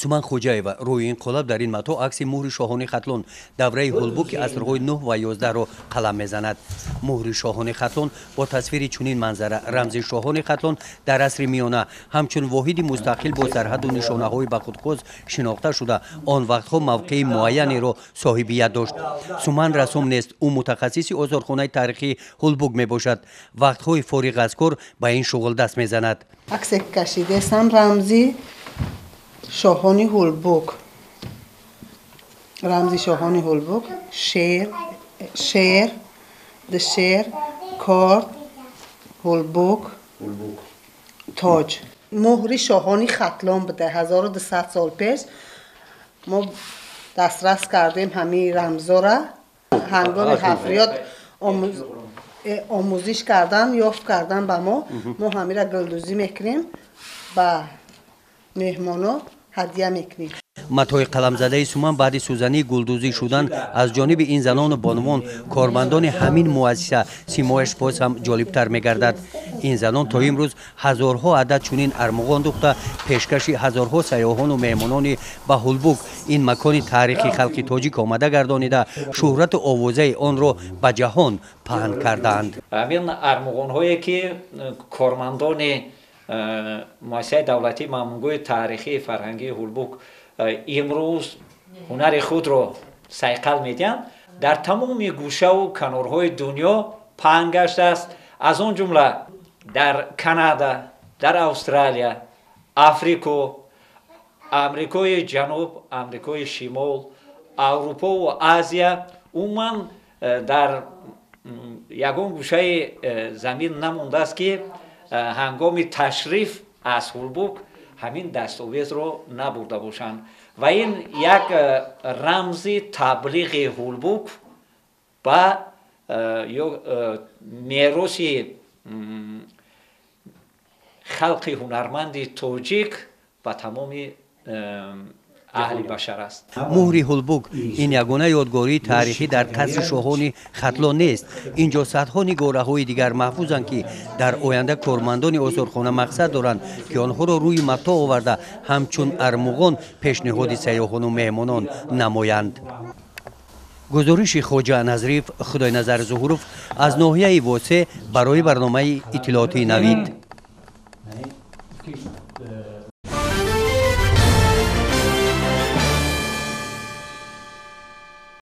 Суман Хоҷаева рӯи ин қолаб дар ин матоъ акси муҳри шоҳони Хатлон давраи Ҳулбуки асрҳои 9 ва 11-ро қалам мезанад. Муҳри шоҳони Хатлон бо тасвири чунин манзара рамзи шоҳони Хатлон дар асри миёна ҳамчун воҳиди мустақил бо сарҳаду нишонаҳои ба худхос шинохта шуда, он вақтҳо мавқеи муайянеро соҳибият дошт. Суман рассом нест, ӯ мутахассиси осорхонаи таърихии Ҳулбук мебошад. Вақтҳои фориғ аз кор ба ин шуғл даст мезанад. Аксе кашидесам рамзи шоҳони Ҳулбук, рамзи шоҳони Ҳулбук, шер, шер, дшер, корд, Ҳулбук, тоҷ. Муҳри шоҳони Хатлон буда. 1200 сол пеш мо дастрас кардем ҳамин рамзора. Ҳангоми ҳафриёт омӯзиш кардан, ёфт кардан ба мо, мо ҳамира гулдӯзӣ мекунем, ба меҳмоно ҳадя мекунем. Матои қаламзадаи Суман баъди сӯзании гулдӯзӣ шудан аз ҷониби ин занону бонувон, кормандони ҳамин муассиса, симояш боз ҳам ҷолибтар мегардад. Ин занон то имрӯз ҳазорҳо адад чунин армуғон духта, пешкаши ҳазорҳо сайёҳону меҳмонони ба Ҳулбук, ин макони таърихи халқи тоҷик, омада гардонида, шӯҳрату овозаи онро ба ҷаҳон паҳн кардаанд. Ҳамин армуғонҳое ки кормандони муассисаи давлатии маъмунгӯи таърихии фарҳангии Ҳулбук имрӯз ҳунари худро сайқал медиҳанд, дар тамоми гӯшаву канорҳои дунё паҳн гаштааст, аз он ҷумла дар Канада, дар Австралия, Африко, Амрикои Ҷануб, Амрикои Шимол, Аврупову Азия. Умуман дар ягон гӯшаи замин намондааст, ки ҳангоми ташриф аз Ҳулбук ҳамин дастовезро набурда бошанд, ва ин як рамзи таблиғи Ҳулбук ба ё мероси халқи ҳунарманди тоҷик ба тамоми аҳли башар аст. Муҳри Ҳулбук ин ягона ёдгории таърихӣ дар қасри шоҳони Хатлон нест. Ин ҷо садҳо нигораҳои дигар маҳфузанд, ки дар оянда кормандони осорхона мақсад доранд, ки онҳоро рӯи матоъ оварда, ҳамчун армуғон пешниҳоди сайёҳону меҳмонон намоянд. Гузориши Хоҷа Назриев, Худойназар Зуҳуров аз ноҳияи Восе барои барномаи иттилоотии Навид.